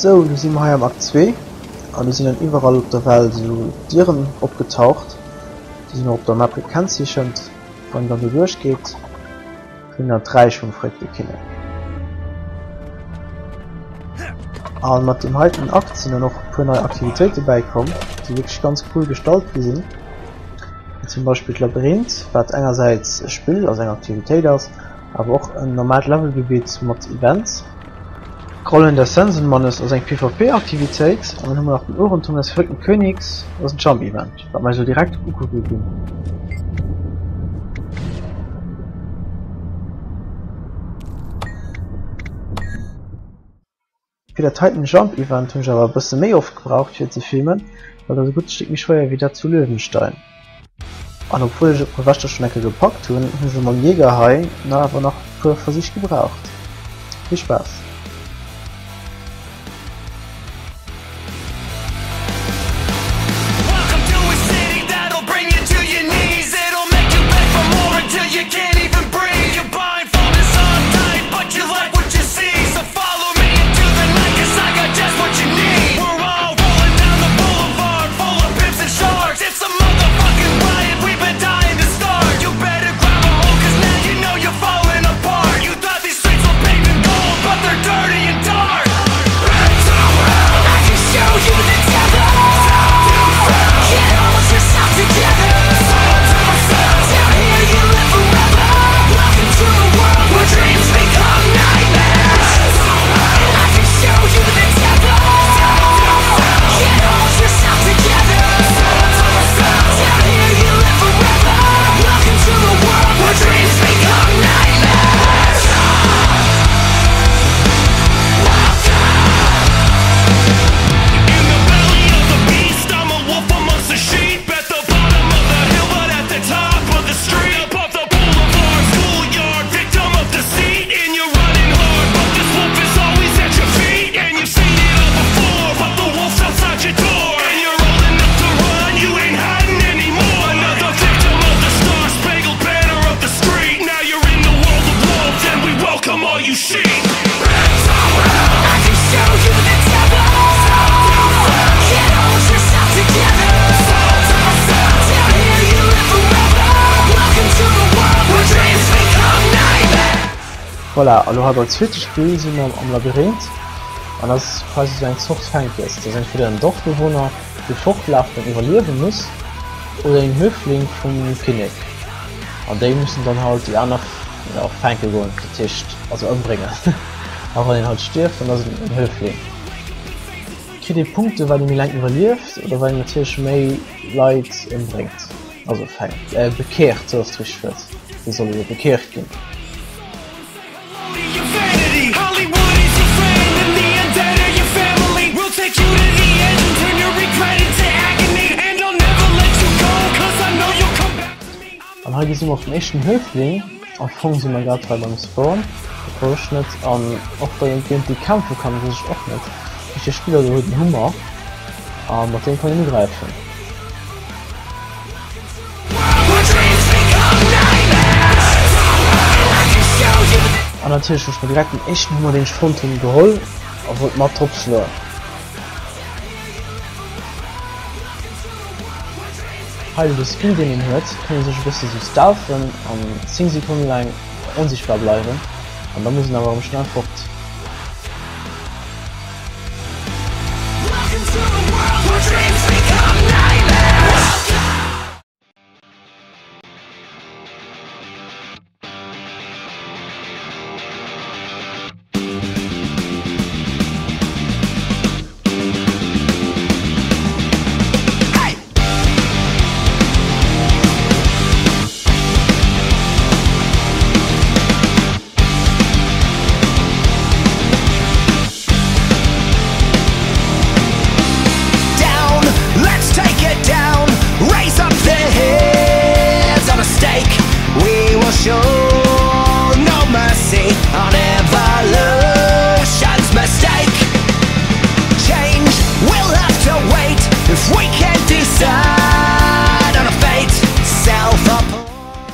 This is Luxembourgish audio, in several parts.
Sou, lo si mer hei am Akt 2 an do sinn dann iwwerall op der Welt esou Dieren opgetaucht. Déi sinn och op der Map gekennzeechent. Wann een dann do duerch geet, kritt een dann d'Räich vum verréckte Kinnek. An mat deem heiten Akt sinn dann och e puer nei Aktivitéite bäikomm, déi wierklech ganz cool gestalt gi sinn. Wéi zum Beispill d'Labyrinth, wat engersäits e Spill, also eng Aktivitéit ass, awer och en normaalt Levelgebitt mat Events. D'Rollen des Sensenmannes ass eng PvP-Aktivitéit an dann hu mer nach den Uhrenturm des verrückten Königs, dat ass en Jump-Event, wat mer eis elo direkt ukucke ginn. Fir dat heiten Jump-Event hunn ech awer e bësse méi oft gebraucht fir ze filmen, well dat ass e gutt Stéck méi schwéier wéi dat zu Löwenstein. An obwuel ech e puer Wächter schon enke gepackt hunn, hunn ech mam Jäger hei na awer nach e puer Versich gebraucht. Vill Spaass! Voilà, a lo hei beim zweete Spill si mer am Labyrinth an dat ass quasi sou eng Zort Fänkes. Dat ass entweder en Dorfbewohner, dee fortlafen an iwwerliewe muss, oder een Höfling vum Kinnek. An déi mussen dann halt déi aner jo fänke goen, dat heescht also ëmbréngen. A wann een halt stierft, dann ass et en Höfling. Kritt ee Punkte wat ee méi laang iwwerlieft oder wat een natierlech méi Leit ëmbréngt, also fänkt, äh bekehrt, sou ass d'richtegt Wuert, déi solle jo bekehrt ginn. An hei gesi mer och den éischten Höfling. Am Fong si mer grad hei beim Spawn, dat wosst ech net. An och datt een géint déi kämpfe kann, wosst ech och net. Heescht de Spiller do huet en Hummer a mat deem kann een ugräifen. An natierlech hunn ech mer direkt den éischten Hummer deen ech fonnt hunn geholl a wollt mat drop schloen. Hei de Skill deen een huet, kann ee sech e bësse sou stealthen an 10 Sekonne laang onsichtbar bleiwen an da muss een awer erëm schnell fort.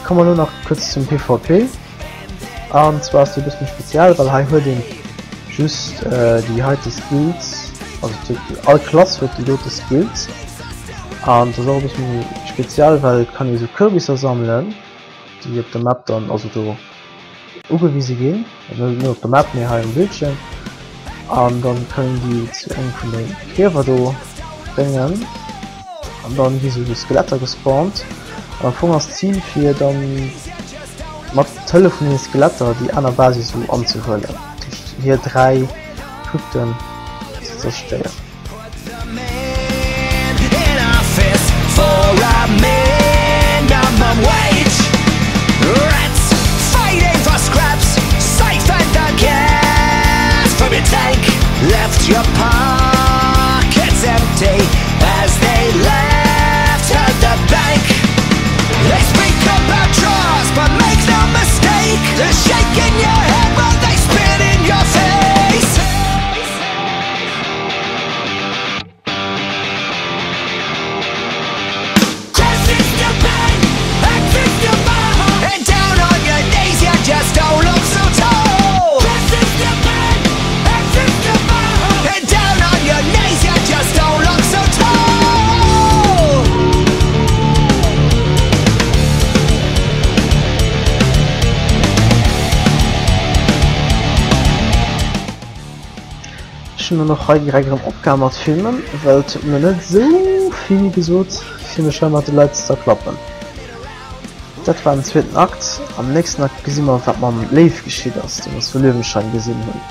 Komme mer elo nach kuerz zum PvP. An zwar ass dee bëssen speziell, well hei huet een just déi heite Skills. Also all Klass huet déi dote Skills. An dat ass och e bësse méi speziell, well et kann ee sou Kürbisser sammelen, déi op der Map dann, also do ugewise ginn, net op der Map, mee hei um Bildschierm. An dann kann een déi zu engem vun de Griewer do bréngen. An dann gi sou Skeletter gespawnt. An am Fong ass d'Zil fir dann mat Hëllef vun den Skeletter déi aner Basis sou anzehuelen. Dat heescht hir 3 Punkten ze zerstéieren. Ech hunn dann och hei direkt erëm opgehal mat filmen, well et huet mir net esou vill gesot fir mech hei mat de Leit ze zerklappen. Dat war den zweeten Akt. Am nächsten Akt gesi mer wat mam Léiw geschitt ass, dee mer zu Löwenstein gesinn hunn.